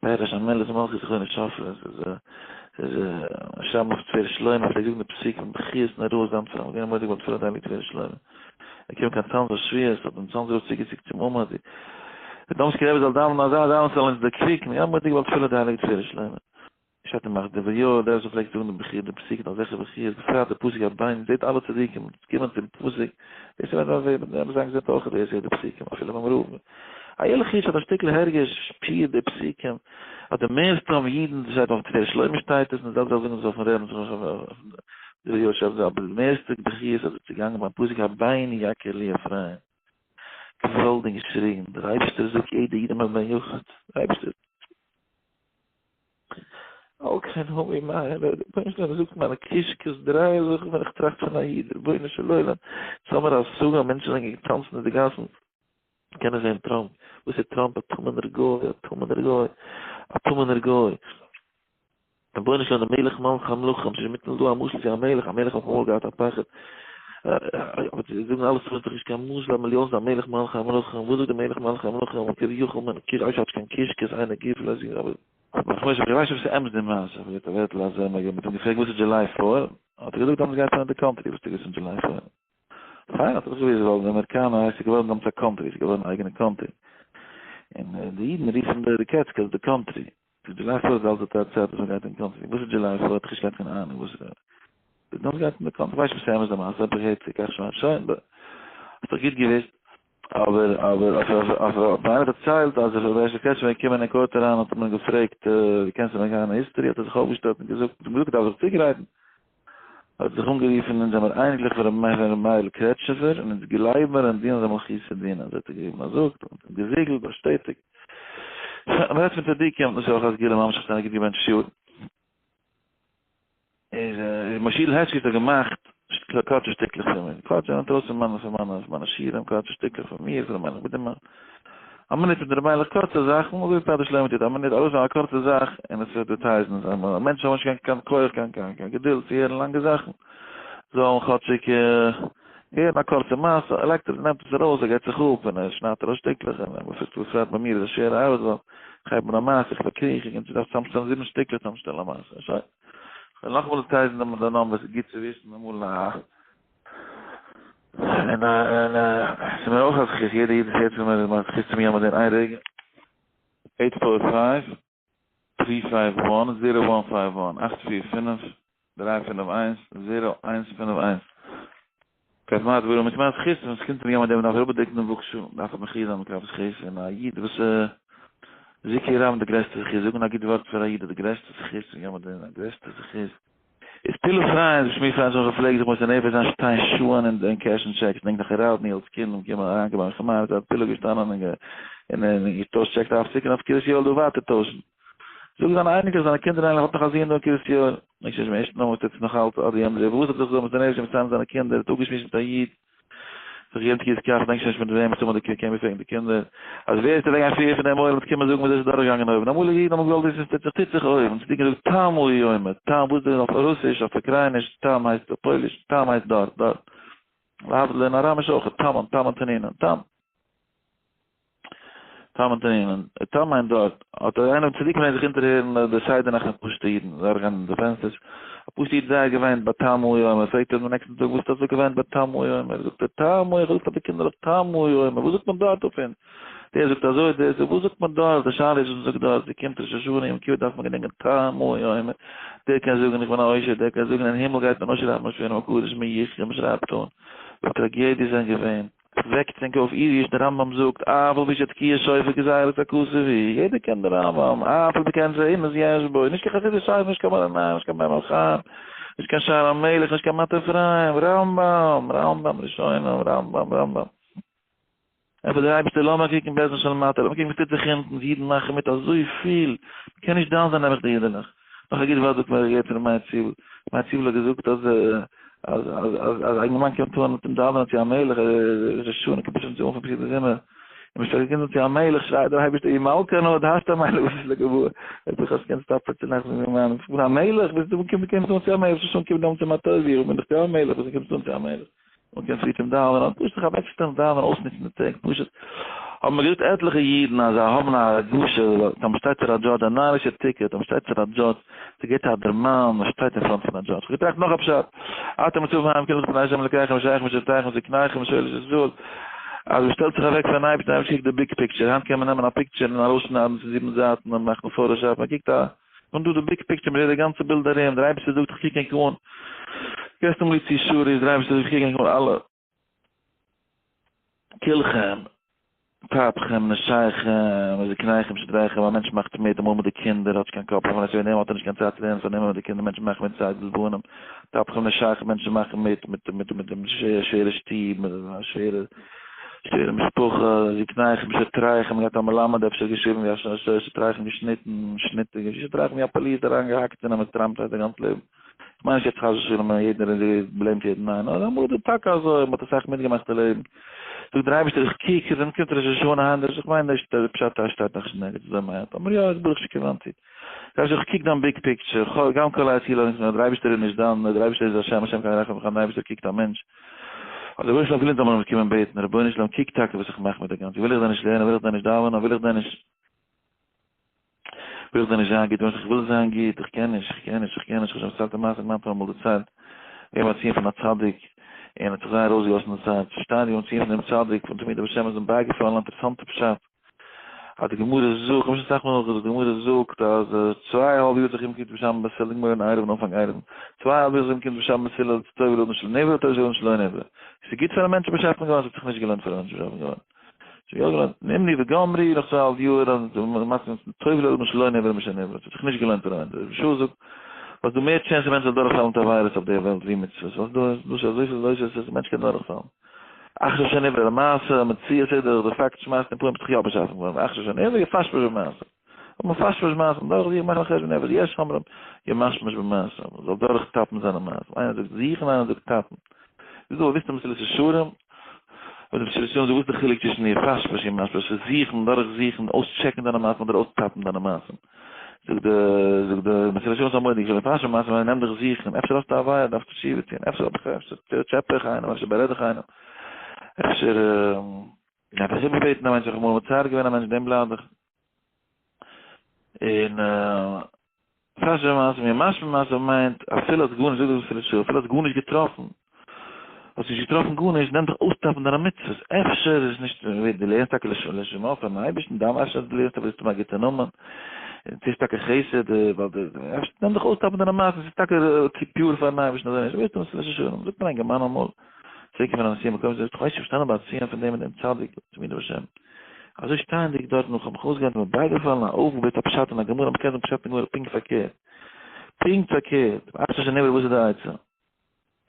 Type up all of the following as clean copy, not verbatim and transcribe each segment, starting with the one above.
פירוש המילות מלכות זכרונו שפרה, ס'איז ס'איז שרייבן אויף תפארת שלמה, פלעגט זאגן די פסוקים בכיות נוראות דאמט זיך, געווען א מורא'דיגע בעל תפילה די הייליגע תפארת שלמה. ער קומט קיין צאנז אויף שבועות, האט אים צאנזער רב צוגעציקט צום עמוד, דער דאמסקער רבי זאל דאווענען אזא דאווען ס'זאל אונז דערקוויקן, יא מורא'דיגע בעל תפילה די הייליגע תפארת שלמה. שטייט אין מחזור דברי יואל, דער וואס פלעגט זאגן די בכיות די פסוקים אזעלכע בכיות, בפרט די פסוק הבן, זעט אלע צדיקים קומען צום פסוק, דאס איז ווען ווען זיי זענען אויך דאס איז די פסוקים אפילו ביים רב. א ערליכע איד האט א שטיקל הרגש, שפירט די פסוקים, אז די מערסטע האבן אידן, דאס שטייט אויף תפארת שלמה שטייט עס, און די זעלבע זאך זאגן זיי אויפן רבי'ן דברי יואל שרייבט אבער די מערסטע בכיות איז צוגאנגען ביים פסוק הבן יקר לי אפרים. געוואלד און געשריגן, דער אייבערשטער זאגט יעדע איד איז מיין בן יחיד, דער אייבערשטער על כן האמיר מיין ר' רבונו של עולם זאגט מיינע קישקעס דרייען זיך ווען איך טראכט פון א איד רבונו של עולם יעצט האמיר א השגה מענטשן זענען געטאנצן אין די גאסן קענען זעהן טראמפ וואס איז טראמפ א טמא'נער גוי א טמא'נער גוי א טמא'נער גוי רבונו של עולם מלך מלכי המלכים ס'איז אינמיטן דא א משל צו א מלך א מלך האט אמאל געהאט א פחד אבער צו זאגן אלעס איז דאך נישט קיין משל א מיליאן ס'איז א מלך מלכי המלכים וואס זאגט די מלך מלכי המלכים כביכול מען קיש אויב האט קיין קישקעס איינער גוף לאז אבער איך ווייס נישט אויב ס'איז אמת די מעשה, אבער געהערט א ווערטל אז מ'האט אים געפרעגט וואס איז July four, האט ער געזאגט דאמאלס גייט מען אין די קאנטרי, וואס טוט אין July four? פיין האט ער דאך געוואוסט ווייל די אמעריקאנער הייסט ס'איז געווארן דאמאלס א קאנטרי, ס'איז געווארן א אייגענע קאנטרי, און די אידן רופן די קעטסקילס די קאנטרי, ס'איז July four איז אלס די צייט וואס מ'גייט אין קאנטרי, וואס איז July four האט איך נישט געהאט קיין אהנונג וואס איז, דאמאלס גייט מען אין די קאנטרי, כ'ווייס נישט אויב ס'איז אמת די מעשה, האב איך געהערט כך שמעתי, שוין, האסט דאך גוט געוואוסט. אבער אבער אויף אויף אויף איינער דערציילט אז ווען ער איז געווען געקומען אין קאורט אריין האט מען געפרעגט דו קענסט אמעריקאנער היסטארי האט ער זיך אויפגעשטעלט און געזאגט האט געזאגט דארף זיך צוגרייטן האט זיך אנגערופן אונז זעמער אייניקלעך פון רבי מאיר'ל קרעטשניפער און אונז גלייבן מיר אין דינא דמלכותא דינא אזוי האט ער געגעבן א זאג און געזיגלט באשטעטיגט מ'רעדט פון צדיקים דאס איז אויך א סגולה ממשיך צו זיין א גוט געבענטשט יאר. איז משהי'ל הערשקאוויטש האט געמאכט קורצע שטיקלעך פון מיר, קורצע נעמט ארויס פון מיינע פון מיינע פון מיינע שיעורים קורצע שטיקלעך פון מיר פון מיינע בתי א מינוט מיט ר' מיילעך קורצע זאכן אזוי ווי פרדס שלמה טוט א מינוט ארויסנעמען א קורצע זאך און עס אדווערטייזן אז מענטשן האבן נישט קיין קיין כח קיין קיין קיין געדולד צו הערן לאנגע זאכן זאלן כאטשיג הערן א קורצע מעשה ער לייגט עס נעמט עס ארויס ער געבט זיך אפ און ער שניידט ארויס שטיקלעך און בפרט ביי מיר איז א שווערע ארבעט ווייל איך הייב אן א מעשה איך פארקריך איך דארף צוזאמשטעלן זיבן שטיקלעך צוזאמשטעלן א מעשה שוין. כ'וועל נאכאמאל אדווערטייזן די נאמבער, ס'איז גוט צו וויסן אמאל א און א און א ס'איז מיר אויך א זכות, יעדע איד וואס הערט פון מיר איז מיר א זכות צו מיר האבן דעם איין רגע. eight four five three five one zero one five one, 845 351 0151. כעת מה הדברים, עס מיינט זכות, ווען עס קומט צום יום הדין מ'דארף אראפדרוקן דעם וואגשאל, מ'דארף מכריע זיין מכף זכות, און א איד וואס זיכוי רבים די גרעסטע זכות, זאגן א גוט ווארט פאר א איד איז די גרעסטע זכות צום יום הדין, א גרעסטע זכות. איז פילע פריינד וואס מיר פריינד זאכן פלעגן זיך מוסר נפש זיין שטיין שעה'ן אין אין קעשן טשעקס, דענק נאך אין ראדני אלס קינד און קומען אריינקומען ביים חמר איז א פילע געשטאנען און און געטוישט טשעקס דארף צוקומען אויף קרית יואל דא ווייטער טוישן. זאג זיינע אייניקלעך זיינע קינדער איינער האט נאך א זוהן דא אין קרית יואל, נישט נישט מערשט נאר טוט נאך אלץ עד היום הזה, וואס האט זיך זאל מוסר נפש מיט זיינע קינדער, האט אפגעשמועסט מיט א איד, זיך געגעבן תקיעת כף, דענק שוין נישט מיט וועם, מסתמא די קען מיר פרעגן די קינדער, אז ווער איז אוועק גיין פריער פון דעם עולם וועט קומען זאגן ווי אזוי ס'איז דורכגעגאנגען אויבן, אמאליגע אידן האבן געוואלט וויסן וואס טוט זיך טוט זיך אויבן, צדיקים געזאגט טעם הוא יאמר, טעם וואס דען אויף רוסיש אויף אוקרייניש, טעם הייסט אויף פויליש, טעם הייסט דארט דארט, להבדיל אין אראמיש אויך, טעמן טעמן תנינן, טעם. טעם תנינן, טעם מיינט דארט, האט איינער צדיקים פלעגן זיך אונטערהערן די סדר נאכט פון פשוטע אידן, זיי אריין אין די פענסטערס, א פשוטע איד זייער געוויינט ביי תמו יאמר, פרעגט ער דעם נעקסטן טאג וואס האסטו אזוי געוויינט ביי תמו יאמר, זאגט ער תמו, איך האב געזאגט פאר די קינדערלעך תמו יאמר, וואס זאגט מען דארט אויף אונז, דער זאגט אזוי, דער זאגט, וואס זאגט מען דארט, די שאלה איז וואס מען זאגט דארט, ס'קומט ראש השנה יום כיפור דארף מען געדענקען תמו יאמר, דער קען זאגן איך בין א עושר, דער קען זאגן אין הימל גייט מען עושר רחמן שפירן הקדוש מי יחיה, מען שרייבט אן, ווי טראגעדיעס זענען געווען. וועקט ענק אויף אידיש, דער רמב ם זאגט, אף על פי שתקיעת שופר גזירת הכתוב היא, יעדער קען דער רמב ם, אף על פי כן זעהן אז יש בו, נישט קיין חסידיש ספר, נישט קיין מאור עיניים, נישט קיין בן מלכים, נישט קיין שער המלך, נישט קיין מטה אפרים, רמב ם, רמב ם ראשונים, רמב ם, רמב ם. ענטפערט דער אייבערשטער, לאמיר קוקן בית דין של מטה, לאמיר קוקן וואס טוט זיך אונטן, אידן מאכן מיט אזויפיל, מ'קען נישט דן זיין נעבעך די אידעלעך. נאך א גוט ווארט זאגט מיר געהערט פון ר' מאיר ציבל, ר' מאיר ציבל האט געזאגט אז אז אז אז אז א אינגערמאן קומט אן מיטן דאווענען צו המלך ראש השנה קומט שוין צו אנפאנג פסוקי דזמרה, און מען שטייט אונטן צו המלך שרייט דער אייבערשטער אי מלכא נא דהשתא המלך וואס איז לגבוה, ער האט זיך אז קענסט אפער צו נאכט זאגן אינגערמאן איך בין א מלך ביסטו קומט קומסט אן צו המלך ראש השנה קומט דאווענען צו מה טוב איך בין דאך יא א מלך וואס קומסט אן צו המלך. און קען פרי צום דאווענען, פשוט זיך אוועקשטעלן דאווענען, אויסנוצן די טעג, פשוט. האבן מיר געזאגט עטליכע אידן אז זיי האבן א הרגשה אז מען שטייט פאר א judge, א נארישע ticket, אז מען שטייט פאר א judge, ס'געבט א דערמאן, מען שטייט אין front פון א judge. כ'האב געטראכט נאך א פשט, אתם מצווים היום כולכם לפני השם אלקיכם נשיאיכם ושופטיכם וזקניכם ושואלי איש ישראל, אז מען שטעלט זיך אוועק פארן אייבערשטן, דער אייבערשטער קוקט די big picture, היינט קען מען נעמען א picture און ארויסשניידן פון זיבן זייטן און מאכן Photoshop, מען קוקט א, און דא די big picture, מען זעט די גאנצע בילד ארום, דער אייבערשטער זאגט איך קוק ענק אן, געסט אים ליב צו שורי, דער אייבערשטער זאגט איך קוק ענק אן אלע. כולכם, טפכם, נשיכם, וזקניכם, שוטריכם, א מענטש מאכט מיט אמאל מיט די קינדער, האט נישט קיין קאפ אויף וועגן דעם האט ער נישט קיין צייט צו לערנען, פארנומען מיט די קינדער, מענטשן מאכן מיט צייט בלבנים, טפכם נשיכם, מענטשן מאכן מיט מיט מיט מיט דעם שווערע שטוב, מיט א שווערע שווערע משפחה, זקניכם, שוטריכם, מען גייט א מלמד אפשר געשריבן ווי א שוטריכם געשניטן, שניט, שוטריכם ווי א police אריינגעהאקט אין א מיט טראמפ די גאנץ לעבן. כ'מיין נישט יעצט חס ושלום אז יעדער blame ט יעדן ניין, נאר אמאל איז דא טאקע אזוי, מ'האט אסאך מיטגעמאכט אין לעבן. זאגט דער אייבערשטער איך קוק, ווען קומט ראש השנה היינט, איך מיין נישט אז די פשט אז שטייט נאכנישט אין ערגעץ אזוי מיינט, אבער יא איז ברוך שכיוונתי. דער אייבערשטער איך קוק דיין big picture, גם כל עת היא לא, דער אייבערשטער איז נישט דן, דער אייבערשטער איז השם, השם קל ירחם וחנון, דער אייבערשטער קוקט א מענטש. אז דער רבונו של עולם וויל אונז זאל מען אים קומען בעטן, רבונו של עולם קוק טאקע וואס איך מאך מיט די גאנצע, וויל איך דען נישט לערנען, וויל איך דען נישט דאווענען, וויל איך דען נישט. וויל איך דען נישט זיין גוט? איך וויל זיין גוט, איך קען נישט, איך קען נישט, איך קען נישט, איך האב שוין פארציילט די מעשה, מיין טאטע האט אמאל דערציילט, געווען ביים ציון פון א צדיק, און האט זיך זייער ארויסגעלאזט אין די צייט, שטייענדיג ביים ציון פון דעם צדיק, פון תלמידי בעל שם איז אים בייגעפאלן א אינטערעסאנטע פשט, אז די גמרא זאגט, איך האב שוין אסאך מאל נאכגעזאגט, די גמרא זאגט אז צוויי א האלב יאר האט זיך אומגעקומט רבי שמעון בן סילל, די גמרא אין עירובין אנפאנג עירובין, צוויי א האלב יאר האט זיך אומגעקומט רבי שמעון בן סילל, טוב לאדם שלא נברא, טוב לאדם שלא נברא, ס'איז גוט פאר א מענטש באשאפן געווארן, ס'האט זיך נישט געלוינט פאר א מענטש באשאפן געווארן. נמנו וגמרו נאך צוויי האלב יאר אז מסכים טוב לאדם שלא נברא משנברא ס'האט זיך נישט געלוינט פאר א מענטש רבי שאול זאגט אז דא מער chance א מענטש זאל דורכפאלן מיט עבירות אויף די וועלט ווי מצוות ווייל דא איז דא אזויפיל לא תעשה'ס א מענטש קען דורכפאלן עכשיו שנברא למעשה המציאות איז דאך די פאקט שמייסט אין פנים ביסט דאך יא באשאפן געווארן עכשיו שנברא יפשפש במעשיו מפשפש במעשיו דורך זיך מאכן א חשבון נפש יש אומרים ימשמש במעשיו מ'זאל דורכטאפן זיינע מעשים איינער זאגט זוכן איינער זאגט טאפן איז דא א וויסטע מסילת ישרים און די מסילת ישרים זאגט וואס איז די חילוק צווישן יפשפש און ימשמש זוכן דורך זוכן אויסטשעקן דיינע מעשים אדער אויסטאפן דיינע מעשים זאגט די זאגט די מסילת ישרים א מורא'דיגע חילוק יפשפש במעשיו נעם דיך זוכן אפשר האסטו א עבירה דארפסטו תשובה טון אפשר האב איך אפשר טשעפע איך איינעם אפשר בארעד איך איינעם אפשר דארף איך איבערבעטן א מענטש איך האב אמאל מצער געווען א מענטש דעם לייד איך און פארשט ווען מעשה מיר משמע מעשה מיינט אפילו האסט גארנישט זאג דאס אפילו אפילו האסט גארנישט געטראפן האסט נישט געטראפן גארנישט נעם דיך אויסטאפן דיינע מצוות אפשר איז נישט ווער דו לערנסט טאקע לשמה פארן אייבערשטן דאן אפשר דו לערנסט אבער ווילסט האבן א גוטע נאמען און טוסט טאקע חסד ווייל די אפשר נעם דיך אויסטאפן דיינע מעשים ס'איז טאקע pure פארן אייבערשטן אדער נישט ווערט אונז לשם זאגט מיר א אינגערמאן אמאל צוריק פון א נסיעה מקום זאגט כ'ווייס נישט פארשטאנען ביי א ציון פון דעם און דעם צדיק תמיד בשם אזוי שטייענדיג דארטן איך האב מיך אויסגעהערט מיר בייגעפאלן א אויפגעבליצט א פשט אין א גמרא מ'קען זאגן פשט אין גמרא פונקט פארקערט פונקט פארקערט אפשר שוין איבער וואס איז די עצה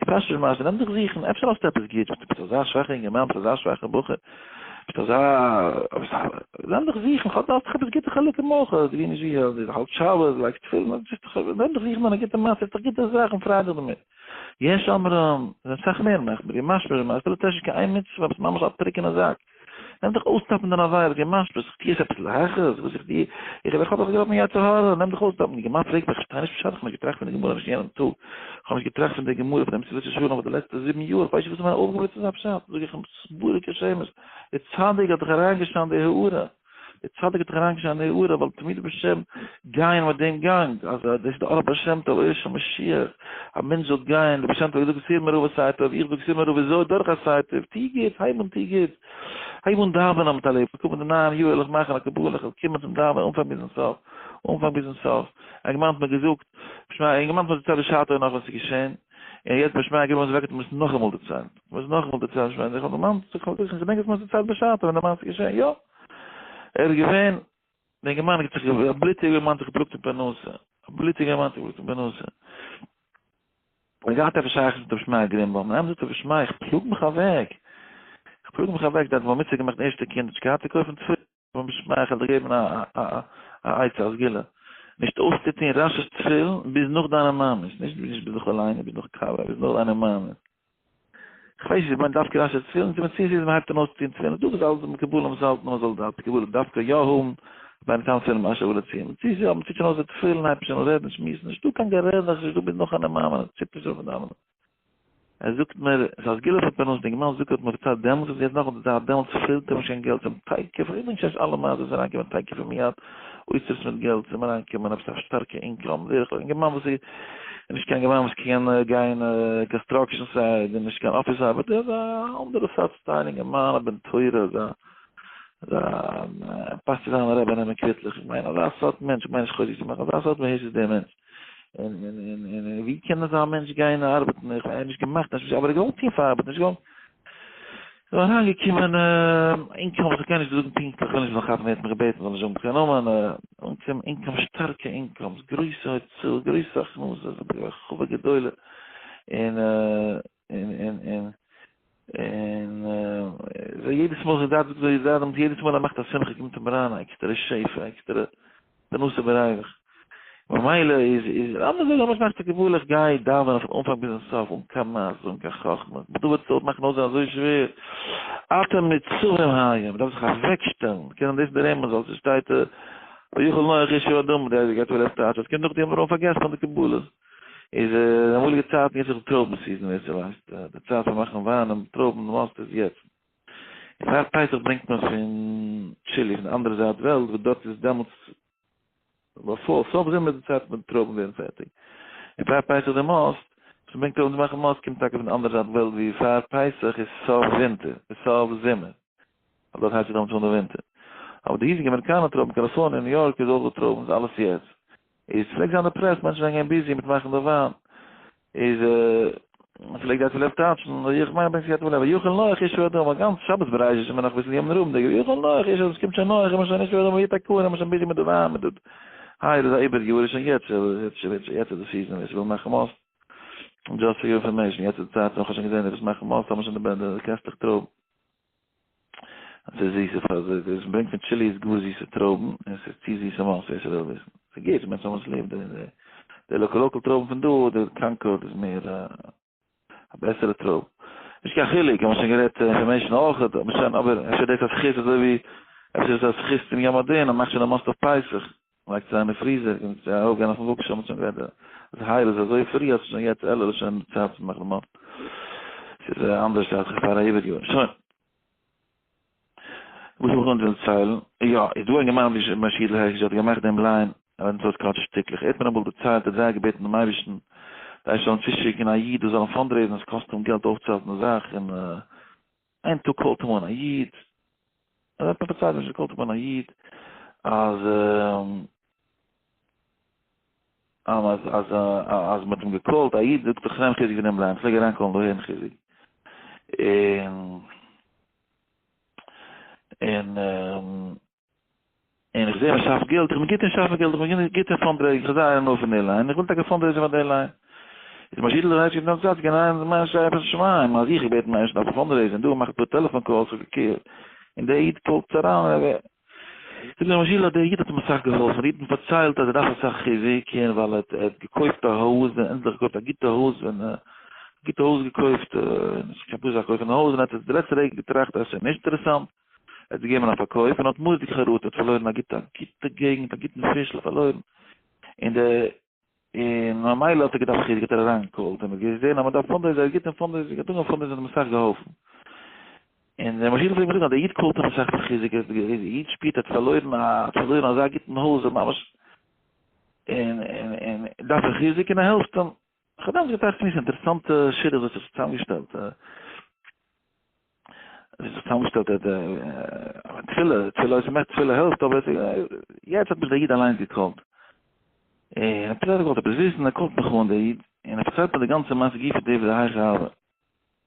פשט איז מעשה נעם דיך זוכן אפשר האסטו עפעס גוט ביסט אזא שוואכע אינגערמאן ביסט אזא שוואכע בחור ביסט אזא נעם דיך זוכן כאטש האסט דאך עפעס גוטע חלקים אויך ווי נישט ווי האלט שבת לייגסט תפילין נעם דיך זוכן דיינע גוטע מעשה האסט דאך גוטע זאכן פריי דיך דערמיט. יש אומרים, זענען סאך מער מחמיר, ימשמש במעשיו, אפילו טוהסט נישט קיין איין מצוה, ביסט ממש א טרוקענע זאק. נעם דיך אויסטאפן דיין עבירות, ימשמש, איך טוה עס עפעס להכעיס, וואס איך טוה, איך איך האב דאך געהאט מיין יצר הרע, נעם דיך אויסטאפן, די גמרא פרעגט מיך, איך פארשטיי נישט פשט, איך האב נישט געטראכט פון די גמרא נישט יענעם טאג, איך האב נישט געטראכט פון די גמרא פון דעם מסילת ישרים אבער די לעצטע זיבן יאר, איך ווייס נישט וואס איז מיין אויפגעבליצט אזא פשט, זאג איך אים, ס'איז ברור כשמש, די צדיק האט דיך אריינגעשיינט די הארה. דער צדיק האט דאך אריינגעשיינט די הארה, ווייל תמיד בשם גייען מיט דעם גאנג, אז דאס איז די אור הבעל שם טוב, אור של משיח, א מענטש זאל גיין, דער בעל שם טוב האט געזאגט סור מרע ועשה טוב, איך זאג סור מרע וויאזוי? דורך עשה טוב, טו גוטס, הייב אן טו גוטס, הייב אן דאווענען מיט א לעב, קומען די נייעם יאר וועל איך מאכן א קבלה, איך וועל קומען צום דאווענען אנפאנג ביזן סוף, אנפאנג ביזן סוף, א אינגערמאן האט מיר געזאגט, שמע, א אינגערמאן האט מיר דערציילט בשעתו נאך וואס איז געשען, און יעצט ביי שמע געווארן אזוי וועק האט ער מיר עס נאכאמאל דערציילט, מיר עס נאכאמאל דערציילט, שמע, איך האב דערמאנט, איך האב געדענק אז מיר האט דערציילט בשעתו ווען די מעשה איז געשען, יא. ער איז געווען, דער אינגערמאן האט זיך, א בלוטיגער אינגערמאן האט זיך געפלאגט אין פרנסה, א בלוטיגער אינגערמאן האט זיך געפלאגט אין פרנסה. ער האט געהאט עפעס שייכות מיט רבי שמעיה גרינבוים, און איינמאל זאגט רבי שמעיה, איך פלאג מיך אוועק, איך פלאג מיך אוועק, דער האט בר מצוה געמאכט ערשטע קינד, האט נישט געהאט צו קויפן תפילין, רבי שמעיה, איך וועל דיר געבן א א עצה, א סגולה, נישט אויסצוטון רש"י'ס תפילין ביז נאך דיינע מאמעס, נישט ביז נאך אליין, ביז נאך קאווע, ביז נאך דיינע מאמעס. כ'ווייס נישט, כ'מיין דווקא רש"י תפילין, די מציאות איז מ'הייבט אן אויסצוטון תפילין, דא איז אלעס מקובלים וואס האלטן אז מ'זאל על פי קבלה דווקא יא האבן בין תם תפילין מאשר ולא ציון, מציאות איז אז מ'טוט שוין אויס די תפילין הייבט מען שוין אן רעדן שמועסן, נישטא קיין גערעדעכץ, נישטא ביז נאך אן אמאמען, ציפט נישט אויף דאווענען. ער זאגט מיר, ס'איז א סגולה פאר פרנסה, די אינגערמאן זאגט האט מיר פארציילט דעמאלטס איז יעצט נאך די צייט, דעמאלטס פעלט אים נישט קיין געלט, צום תיכף, איך בין שוין אלע מעשות אריינקומען תיכף ומיד, אוצרות מיט געלט צום אריינקומען, עפעס א שטארקע income, בדרך כלל אינגערמאן וואס איז נישט קיין אינגערמאן וואס קען גיין construction site, און נישט קיין אפיס ארבעטער, איז א אנדערע סארט style אינגערמאן, א בן תורה, אזא אזא פאסט צו זיין א רבי נעמען קוויטלעך, איך מיין אזא סארט מענטש, איך מיין נישט חוזק צו מאכן, אזא סארט מהות איז דער מענטש. און און און און ווי קען אזא מענטש גיין ארבעטן? איך האב נישט געמאכט, אבער ער האט געוואלט טון פאר ארבעט, נישט געוואלט. איז אריינגעקומען income וואס איך קען נישט זאגן פונקטליך, איך וויל נישט זאל כאפן ווער האט מיך געבעטן, זאל נישט זאגן קיין נאמען, אנקומען income, שטארקע incomes, גרויסע הוצאות, גרויסע הכנסות, הרחבה גדולה, און און און און און יעדעס מאל זיי זאגט זיי זאגן יעדעס מאל ער מאכט א שמחה קומט אים אריין א עקסטערע שפע, א עקסטערע פרנסה בריווח. ממילא איז איז לאמיר זאגן אז מאכט א קבלה איך גיי דאווענען פון אנפאנג ביזן סוף אן קיין מעשה אן קיין חכמה, דא וועט עס מאכן אויסזען אזוי שווער, אתם ניצבים היום, מ'דארף זיך אוועקשטעלן, קענען דאס דער רמז ווייל ס'שטייט ויכל נח איש האדמה, דער גייט פאר עפעס טייטש, עס קומט נאך די אמרה און פארגעסט פון די קבלות. איז די אמאליגע צייטן יעצט איז טרויבן season ווער ס'ווייסט, די צייט פון מאכן וויין און טרויבן מאסט איז יעצט. און פאר פסח ברענגט מען פון טשילי פון די אנדערע זייט וועלט וואס דארט איז דעמאלטס בעפאר סוף זומער איז די צייט ווען די טרויבן ווערן פערטיג. און פאר פסח די מאסט וואס מ'ברענגט טרויבן צו מאכן מאסט קומט טאקע פון די אנדערע זייט וועלט ווי פאר פסח איז סוף ווינטער איז סוף זומער ווייל דארט הייבט זיך דעמאלטס אן די ווינטער. אבער די היזיגע אמעריקאנער טרויבן קאליפארניע ניו יארק איז אויך די טרויבן איז אלעס יעצט. איז פלעגט זיין depressed, מענטשן זענען געווען busy מיט מאכן די וויין, איז פלעגט די לב טייטשן, איך מיין ברענגט זיך לב, ויכל נח איש האדמה, א גאנץ שבת בראשית איז מען נאך אביסל ימים נוראים דיג, ויכל נח איש האדמה, עס קומט שוין נח, איז מען שוין איש האדמה, ויהי תקון, איז מען שוין busy מיט די וויין, מיט די, היי דאס איז א איבער יאר, איז שוין יעצט, יעצט יעצט איז די season, ווער ס'וויל מאכן מאסט, just for your information, יעצט איז די צייט, איך האב שוין געזען די וואס מאכן מאסט האבן שוין די קעסטלעך טרויבן. ס'איז זיסע פאר זיי, וואס מ'ברענגט פון טשילי איז גאר זיסע טרויבן, און ס'איז צו זיסע מאסט ווער ס'וויל וויסן. ס'איז גוט, מענטשן האבן עס ליב, די local local טרויבן פון דא, די קאנקארד איז מער א בעסערע טרויב. נישט קיין חילוק, האבן שוין גערעדט information אויך, האבן שוין, אבער אפשר דאס א זכות אזוי ווי, אפשר איז עס א זכות צום יום הדין, אז מ'מאכט שוין די מאסט אויף פסח, מ'לייגט עס אריין אין freezer, קען עס ארויפגיין אויפן וואגשאל, מ'האט שוין גערעדט אז הייל איז אזוי פרי אז ס'איז שוין יעצט אלול איז שוין צייט צו מאכן די מאסט. ס'איז אנדערש זייט איך פאר א איבער יאר. שוין. וואס האב איך אונז דערציילן? יא, איז דא א אינגערמאן ווי משהי'ל הערש האט געמאכט דעם ליין, ער האט אונז אויסגעהאט שטיקלעך, ער האט מיר אמאל דערציילט, ער האט זייער געבעטן דעם אייבערשטן, די אייבערשטער זאל אים צושיקן א איד וואס זאל אים fundraise ן, עס קאסט אים געלט אויפצוהאלטן די זאך, און איין טאג call ט אים אן א איד, ער האט מיר פארציילט ווי call ט אים אן א איד, אז אז אז אז מ'האט אים גע call ט, א איד זאגט איך נעם חיזוק פון דעם ליין, איך פלעג אריין call ן דא הערן חיזוק, און און און איך זעה מען שאפט געלט, איך בין גוט אין שאפן געלט, איך בין גוט אין fundraising, איך האב זייער הנאה פון די ליין, איך וויל טאקע fundraise ן פאר די ליין. איז משהי'ל דער הייליגער געווען צייט גיין מיין שייפער שמים, אז איך בעט מענטשן אויף fundraising, דא מאכט אפאר טעלעפאן calls, און דער איד call ט אריין, זאגט דער משהי'ל אז דער איד האט אים אסאך געהאלפן, דער איד האט אים פארציילט אז ער דארף אסאך חיזוק, און ווייל ער האט געקויפט א הויז, און ענדליך געקויפט א גוטע הויז, און א גוטע הויז געקויפט, נישט קיין פשוט זאך קויפן א הויז, און ער האט די לעצטע רגע געטראכט אז עס איז נישט אינטערעסאנט, ער האט געגעבן א פארקויף און האט מורא'דיג חרטה, האט פארלוירן א גוטע א גוטע געגנט, א גוטן פישל פארלוירן, און די און ממילא האט ער געדארפט חיזוק האט ער אריין גע call ט און האט געזען אז מען דארף fundraise ן, ער איז גוט אין fundraising, האט אנגעהויבן fundraise ן האט אים אסאך געהאלפן, און דער משהי'ל פלעגט מיר זאגן אז דער איד call ט אים אסאך פאר חיזוק, דער איד שפירט ער האט פארלוירן א האט פארלוירן אזא גוטן הויז און ממש און און און דארף ער חיזוק און ער העלפט אים, איך האב דעמאלטס געטראכט צו מיר ס'איז אינטערעסאנטע שידוך וואס האט זיך צוזאמגעשטעלט. עס איז צוזאמגעשטעלט תפילה, תפילה איז אמת, תפילה העלפט, אבער יעצט האט מיך דער איד אליינס גע call ט, און ער האט געוואלט עפעס וויסן, ער call ט מיך אן דער איד, און ער פארציילט מיר די גאנצע מעשה גופא דעביד היכי הוה,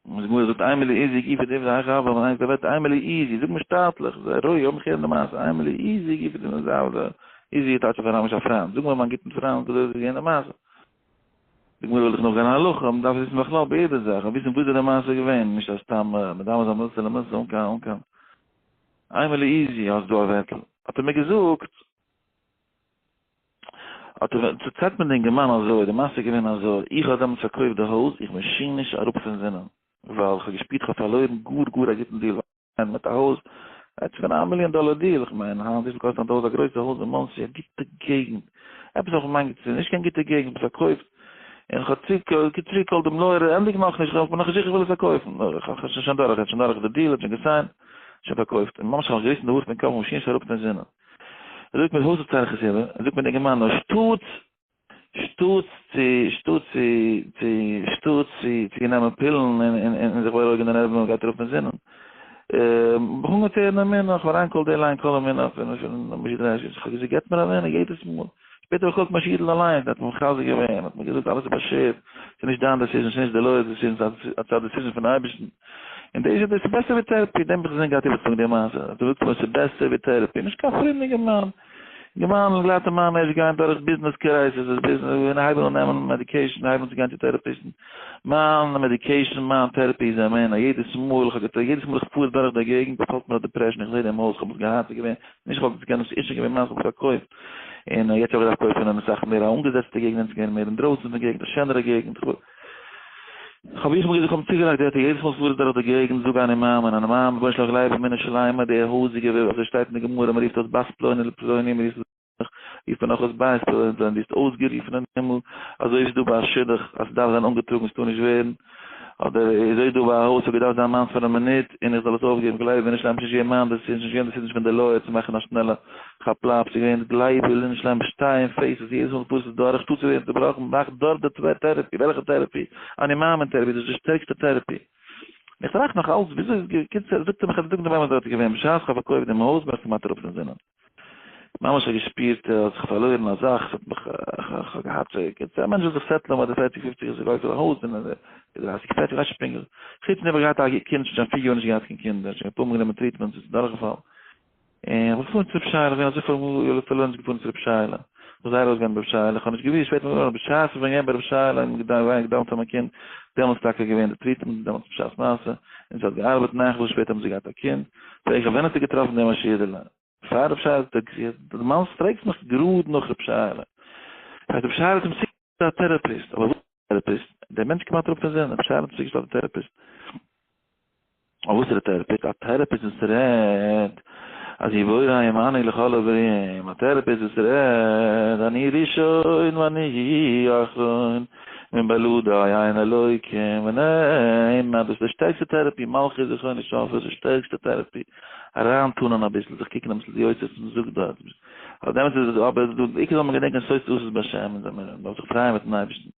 און די גמרא זאגט אימא לי איזי גופא דעביד היכי הוה, אבער איינס דער אימא לי איזי, זאג מיר שטאטליך, זיי רואיג, לאמיך הערן די מעשה, אימא לי איזי גופא דעביד היכי הוה, איזי טייטש אויף אראמיש א פריינד, זאג מיר מיין גוטן פריינד וויאזוי איז געווען די מעשה. די גמרא וויל דאך נאכגיין א הלכה, מען דארף וויסן בכלל ביי יעדע זאך, וויסן וואס איז די מעשה געווען, נישט אז סתם מדמה זיין מילתא למילתא אן קיין אן קיין אימא לי איזי האסט דא א ווערטל, האט ער מיר געזאגט, האט ער דערציילט מיר די אינגערמאן אזוי, די מעשה איז געווען אזוי, איך האב דעמאלטס פארקויפט די הויז, איך בין שיער נישט אראפ פון זינען, ווייל איך האב געשפירט איך האב פארלוירן גאר גאר א גוטן deal, מיט א הויז, עס איז געווען א מיליאן דאלער deal, איך מיין היינט וויפיל קאסט היינט א הויז, א גרויסע הויז אין מאנסי, א גוטע געגנט, עפעס אויפן מיין געצל, נישט קיין גוטע געגנט, מען פארקויפט, און כ'האב צוריק געקאלט דעם lawyer, ענדיג נאכנישט, כ'בין נאכנישט זיכער איך וויל עס פארקויפן, כ'האב שוין דורך, שוין דורך די deal, האט שוין גע sign ט, שוין פארקויפט, און ממש כ'האב מיך געריסן די האר פון קאפ, כ'בין שוין נישט אראפ פון זינען. ער זאגט מיר וואס איז צייכעס איבער, ער זאגט מיר די אינגערמאן נאר שטאטס שטאטס צו שטאטס צו צו שטאטס צו צו נעמען פילן און און און זיך בארואיגן די נערוון און גייט אראפ פון זינען. כ'האב אנגעהויבן צו הערן אמונה, כ'האב אריינגעקאלט די line קול אמונה פון פון משה דרעש, כ'האב געזאגט געבט מיר אמונה יעדעס מאל. שפעטער האב איך געקאלט משה'דל אליינס, ער האט מיר מחזק געווען, האט מיר געזאגט אלעס איז באשערט, ס'איז נישט דיין decision, ס'איז נישט די lawyer's decision, ס'איז א decision פון אייבערשטן. און דאס איז דאס איז בעסער ווי therapy, דעם האב איך אינזין געהאט איבערצוזאגן די מעשה, דו זאגסט מיר ס'איז בעסער ווי therapy, נישט קיין פרום אינגערמאן, אינגערמאן גלאטע מאן ערשט גייען דורך business crisis, business, און הייבן אן נעמען medication, הייבן אן צו גיין צו טעראפיסטן, מיין medication, מיין therapy איז אמונה, יעדעס מאל איך האב געטראכט, יעדעס מאל איך פאר דורך די געגנט באפאלט מיר א depression, איך זע דעם הויז, איך האב עס געהאט, ס'איז געווען, נישט איך האב עס געקענט, ס'איז שוין געווען מיינס, איך האב עס פארקויפט, און יעצט האב איך געדארפט קויפן אין אסאך מער א אנגעזעצטע געגנט, ס'איז געווען מער אינדרויסן פון געגנט, א שענערע געגנט, האב איך מיר געזאגט, כ'האב צוגעלייגט ווערטער, יעדעס מאל כ'פאר דורך די געגנט זאג אני מאמין, אני מאמין רבונו של עולם גלייב אמונה שלימה, די הויזיגע וועב אזוי שטייט אין די גמרא, מ'רופט אויס בת פלוני לפלוני, מ'רופט רופט מען נאך אויס בית פלוני לפלוני, דו האסט אויסגערופן אין הימל, אזוי איז דא ביי א שידוך אז ס'דארף זיין אנגעטראגן ס'טאר נישט ווערן, אדער אזוי איז דא ביי א הויז ס'האט געדארפט זיין מיינס פאר א מינוט און איך זאל עס אויפגעבן, גלייב אמונה שלימה ס'נישט געווען מיין decision, ס'נישט געווען decision פון די lawyer צו מאכן א שנעלע כאפ-לאפ, ס'איז געווען גלייב אמונה שלימה שטיי אין face אז יעדעס מאל כ'פאר עס דורך שטאט צו ווערן צובראכן מאך דארט די therapy, וועלכע therapy? אני מאמין therapy, דאס איז די שטערקסטע therapy. איך טראכט נאך אלץ וויאזוי איז געקומען, זאגט ער מיך אז די טאג נאך ווען דארט איז געווען בשעת כ'האב פארקויפט דעם הויז בין איך כמעט אראפ פון זינען. ממש כ'האב געשפירט אז כ'האב פארלוירן א זאך, ס'האט מיך, כ'האב געהאט, קיצור א מענטש וויל זיך settle ן ביי די פערציג פופציג איז ער קויפט זיך א הויז און די דרייסיג פערציג ווייסט נישט פונקטליך, חוץ פון דעם האב איך געהאט א קינד שוין פיר יאר נישט געהאט קיין קינדער, שוין אפאר מאל גענומען treatments איז דורכגעפאלן. און איך בין געפארן צו רבי שייעלע, איך בין אזוי פארלוירן געפארן צו רבי שייעלע, איך בין זייער אויסגעגאנגען ביי רבי שייעלע, איך האב נישט געוואוסט, שפעטער איז מיר געווארן בשעת איך בין געווען ביי רבי שייעלע און געדאווענט פאר מיין קינד, דעמאלטס איז טאקע געווען די treatment, דעמאלטס בשעת מעשה, און ס'האט געארבעט, נאך וואס שפעטער האבן זיי געהאט א קינד, פרעג איך ווען האסטו געטראפן דעם משה'דעלע? פאר רבי שייעלע, דו מיינסט פרעגסט מיך גראד נאך רבי שייעלע, הייסט רבי שייעלע האט אים צוגעשטעלט א therapist, אבער וואס therapist? דער מענטש כמעט אראפ פון זינען, רבי שייעלע האט אים צוגעשטעלט א therapist. א וואסערע therapist? א therapist וואס רעדט אז יבורא עמנו לכל הברואים, א therapist וואס רעדט אני ראשון ואני אחרון, מבלעדי אין אלוקים ונאמר, דאס איז די שטערקסטע therapy, מלכות זכרונו שופר איז די שטערקסטע therapy, אריינטאנען אביסל, זיך קוקן אביסל די יוצרות וואס מען זאגט דארט, אבער דעמאלטס איז עס, אבער די עיקר זאל מען געדענקען סוף סוף איז בשם, און מען דארף זיך פרייען מיטן אייבערשטן.